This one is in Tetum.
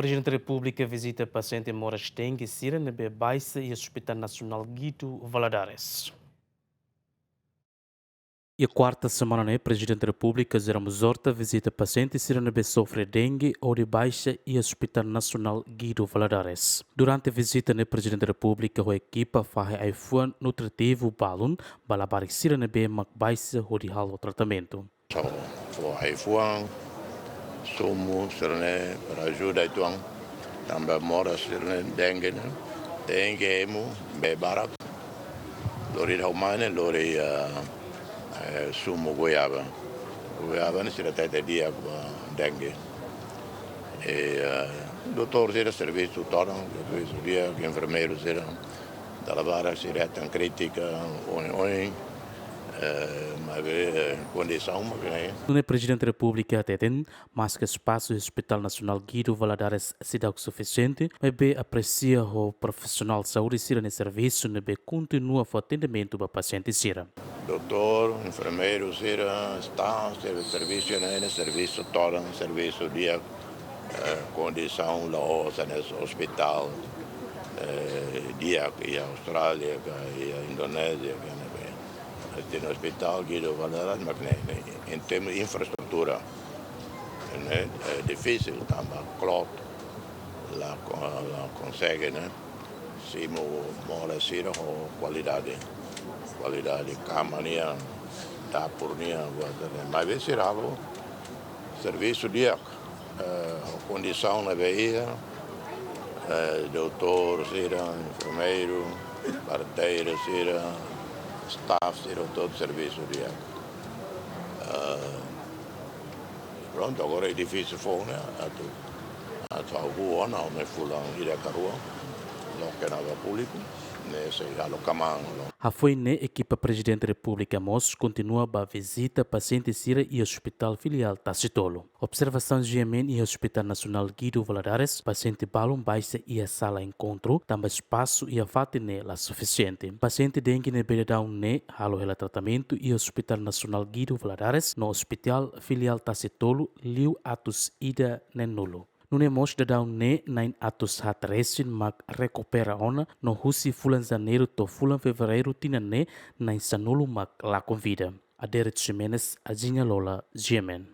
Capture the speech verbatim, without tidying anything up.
Prezidente Repúblika vizita pasiente moras dengue sira ne'ebé baixa iha Hospital Nasionál Guido Valadares. Iha kuarta semana ne'e, Prezidente Repúblika José Ramos Horta vizita pasiente sira ne'ebé sofre dengue hodi baixa iha Hospital Nasionál Guido Valadares. Durante vizita ne'e, Prezidente Repúblika ho ekipa fahe ai-fuan nutritivu balun ba labarik sira ne'ebé mak baixa hodi halo tratamentu. Fó, fó ai-fuan, sumu sira-ne'e para ajuda uitoan. Tanba moras sira-ne'e dengue ne'e, dengue emu be barak. Lori ha'u mai ne'e, lori, ah, eh, sumu goiaba. Goiaba ne'e sira hatete di'ak ba dengue. E, eh, doutór sira servisu todan, servisu di'ak, enfermeiru sira. Dala barak sira hetan krítika, oin-oin, eh, maibé, eh, kondisaun mak ne'e. Nune'e Prezidente Repúblika hateten, maske espasu Hospital Nasionál Guido Valadares seidauk sufisiente, maibé apresia ho profisionál saúde sira-nia servisu ne'ebé kontinua fó atendimentu ba pasiente sira. Doutór, enfermeiru sira, staff, sira servisu ne'e, ne'e servisu todan, servisu di'ak, eh, kondisaun la'ós hanesan ospitál, eh, di'ak iha Austrália ka iha Indonézia ka ne'ebé. Iha ospitál Guido Valadares mak ne'e, ne'e, em termos de infraestrutura, ne'e, eh, difisil tanba kloot la ko-, la konsege, ne'e. Simu moras sira ho kualidade. Kualidade kama nian, dapur nian, buat ne'e. Maibé sira halo servisu di'ak, eh, kondisaun ne'ebé iha, eh, doutór sira, enfermeiru, parteira sira, staff sira, hotu servisu di'ak. Eh, prontu, agora é difísil foun ne'e atu, atu ha'u hanoin ne'e fulan ida ka rua, loke ona ba públiku, ne'e sei halo kmaan, lo. Hafoin ne'e, ekipa Prezidente Repúblika mós kontinua ba vizita pasiente sira iha Hospital Filiál Tasitolu. Observasaun G M N iha Hospital Nasionál Guido Valadares, pasiente balun baixa iha sala enkontru, tanba espasu iha fatin ne'e la sufisiente. Pasiente dengue ne'ebé daudaun ne'e halo hela tratamentu iha Hospital Nasionál Guido Valadares no Hospital Filiál Tasitolu liu atus ida neen-nulu. Nune'e mós daudaun ne'e na'in atus haat resin mak rekupera ona no husi fulan Janeiru to'o fulan Fevereiru tinan ne'e na'in sanulu mak lakon vida. Adérito Ximenes, Azinha Lola, G M N.